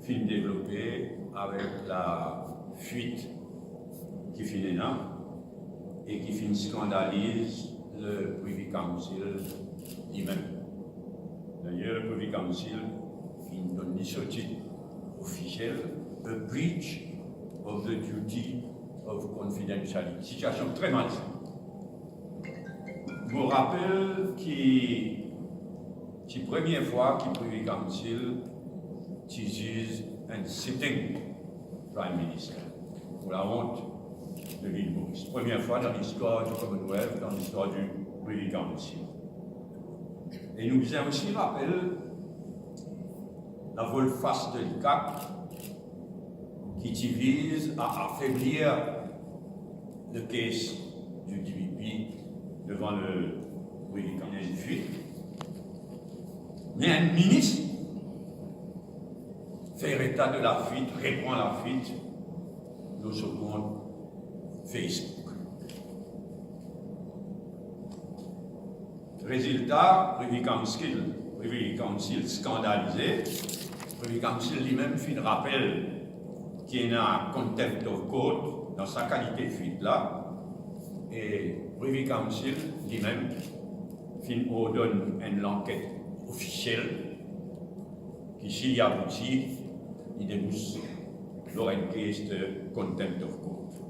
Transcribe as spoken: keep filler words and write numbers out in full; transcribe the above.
finn devlope avek lafwit ki finn ena e ki finn skandaliz le Privy Council limem. Dayer, le Privy Council finn donn li so tit ofisiel, a breach of the duty of confidentiality. Sitiasion tre malzen. Mo rapel ki ti premie fwa ki Privy Council ti ziz enn sitting Prime Minister, pou laont de Lil Moris. Premie fwa dan listwar di Commonwealth, dan listwar di Privy Council. E nou bizin osi rapel la volte-face de l'ICAC ki ti viz a afeblir le case du DPP devan le Privy Council. Me enn minis fer eta de lafwit, repran lafwit lor so kont Facebook. Rezilta, Privy Council, Privy Council skandalize. Privy Council limem finn rapel ki ena contempt of court dan sa kalite fwit la, e Privy Council limem finn ordonn enn lanket ofisiel ki, si li abouti, li debous lor enn case de contempt of court.